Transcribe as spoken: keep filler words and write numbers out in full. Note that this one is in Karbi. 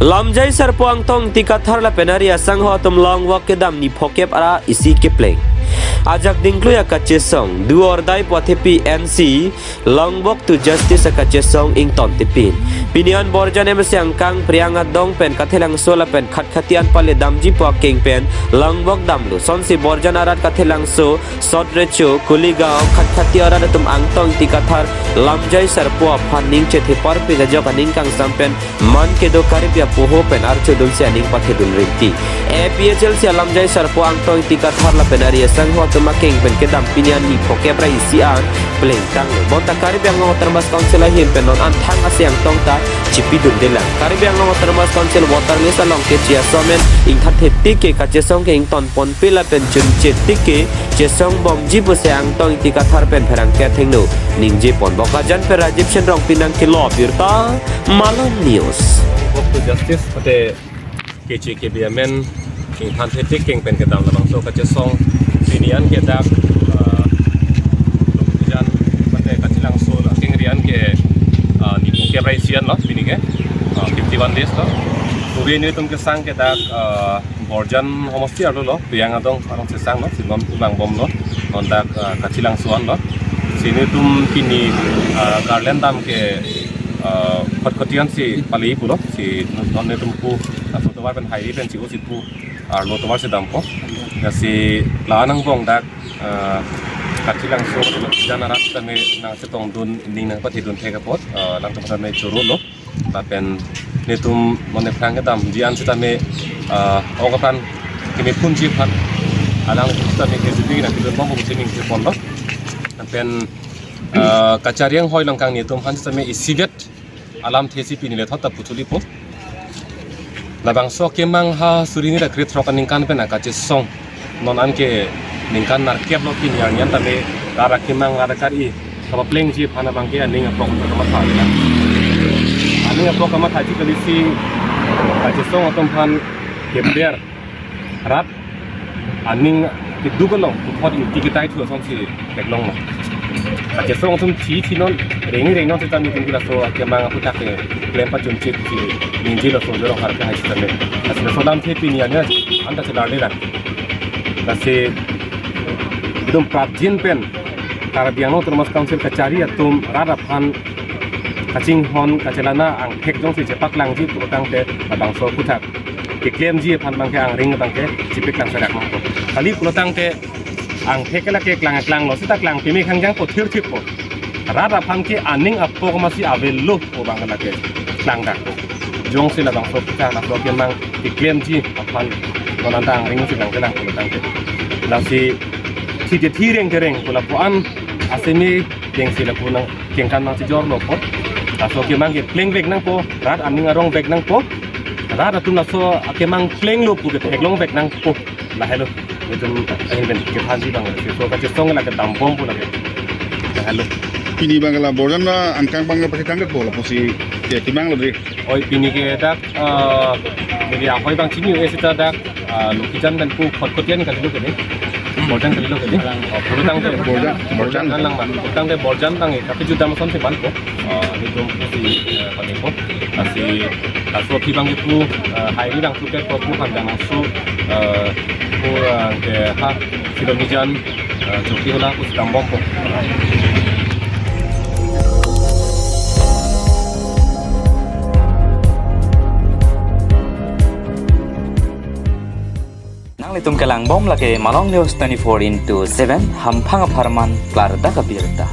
Lamjai Sarpo Angtong Ingti Kathar lapen ari asangho atum long walk kedam niphokep ra isi kepleng. Ajak dingklui akachesong, do or die pu athepi ensi long walk to justice akachesong ingtontipin. Pini an Borjan M S A angkang Priang Adong pen Kathelangso lapen Khatkhati an pale damji pu akeng pen long walk damlo. Sonsi Borjan arat Kathelangso, Sot Recho, Kuligaon, Khatkhati arat atum Angtong Ingti Kathar Lamjai Sarpo aphan ning chethe parpik ajok aning kangsam pen man kedo Karbi apoho pen archo dunsi aning pathedun rinti. A P H L C a Lamjai Sarpo Angtong Ingti Kathar lapen ari asangho atum akeng pen kedam pini an niphokep ra isi an plengtanglo. Bonta Karbi Anglong Autonomous Council ahin pen non an thang ase angtong ta chipidundelang. Karbi Anglong Autonomous Council voter list along kechi asomen ingthathe tik ke kachesong ke ingtonponpe lapen chunche tik ke chesongbomji pusi Angtong Ingti Kathar pen pherangke athengno ningjeponbom. Bokajan pen Rajiv Shenrong pinang kilo birta Malong News. Walk to justice mate kechi kebi amen ingthan thetik keng pen kedam labangso kachesong pini an ke dak, ah, Longkijan mate Kachelangso la kengri an ke, ah, niphokep ra isi an lo pini ke, ah, fifty one days lo. Kuveni tum kesang ke dak, ah, Borjan homosti arlo lo, Priang Adong arong sesang lo, si non pu vangbomlo, non dak, ah, Kachelangso an lo. Si netum pini, ah, garland dam ke, ah, Khatkhati ansi pale pulo, si non netum pu, ah, tovar pen hairi pen si o si pu, arlo tovar si dampo. Lasi la-an angbong dak, ah, Kachelangso, Longkijan arat tame nangchetongdun, ning nangpathedun thek apot, ah, lang tame chorolo. Lapen netum non nephrang kedamji an sitame, ah, ong aphan keme phunji aphan alang sitame K J P nangkedunbom pusi ningjeponlo. Lapen, ah, kachari anghoi along kang netum aphan sitame isivet alamthe si pini le thot ta puchulipo. Labangso akemang ha suri hini ra krethrok aningkan pen akachesong. Non an ke ningkan nerkep lo pini arni an tame rat akemang rat akari kapaplengji aphan abang ke aning apok kamatha. Aning apok kamathaji kali si kachesong atum aphan keber rat aning keduk along puthot ingti ketai thu asonsi theklonglo. Kachesong atum thi thi non, rengni reng non seta netum ke laso akemang aphuthak ke klem pachunchit si ningjelo, so jorong har ke hai sitame. Lasi laso alamthe pini an an ta chelarlelang. Lasi itum prapjin pen Karbi Anglong Autonomous Council kachari atum rat aphan kachinghon kachelana angthek jongsi chepaklangji pulotangte labangso aphuthak keklemji aphan abang ke angring abang ke chipiklang serak nangpo. Kali pulotangte angthek ke lake klang klanglo seta klang peme khangjangpo, thirthippo. Rat aphan ke aning apok masi avelo pu abang ke lake klangdakpo. Jongsi labangso aphuthak laso akemang keklemji aphan non an ta angring si klang kelang pulotangte. Lasi thi te thi reng te reng pu lapu an asemi dengsi lapu nang kengkan nangchijorlo po. Laso akemang ke plengvek nangpo, rat aning arongvek nangpo. Rat atum laso akemang plenglo pu ke theklongvek nangpo. Lahelo. Itum ahin pen kethanji abang, si so kachesong lake dambom pu lake. Lahelo. Pini abang la Borjan angkang abang pachethang ke po lapusi ke akemang lo dei. Oi, pini ke dak, ah, pini ahoi abang chini-e seta dak, ah, Longkijan pen pu Khatkhati an kalilo ke dei. Borjan kalilo ke dei. Oh, pulotangte Borjan, Borjan. Borjan lang ma. Pulotangte Borjan abang ke kape jutang asonsi vanpo. Ah, netum pusi, eh, panepo. Lasi, laso aphi abang ke pu, eh, hairi dang suket po pu han dang su, eh, pu, eh, ke ha Silonijan, eh, Chokihola pusi dambompo. Nanglitum kelangbom lake Malong News twenty-four into seven, hamphang apharman klardak abirta.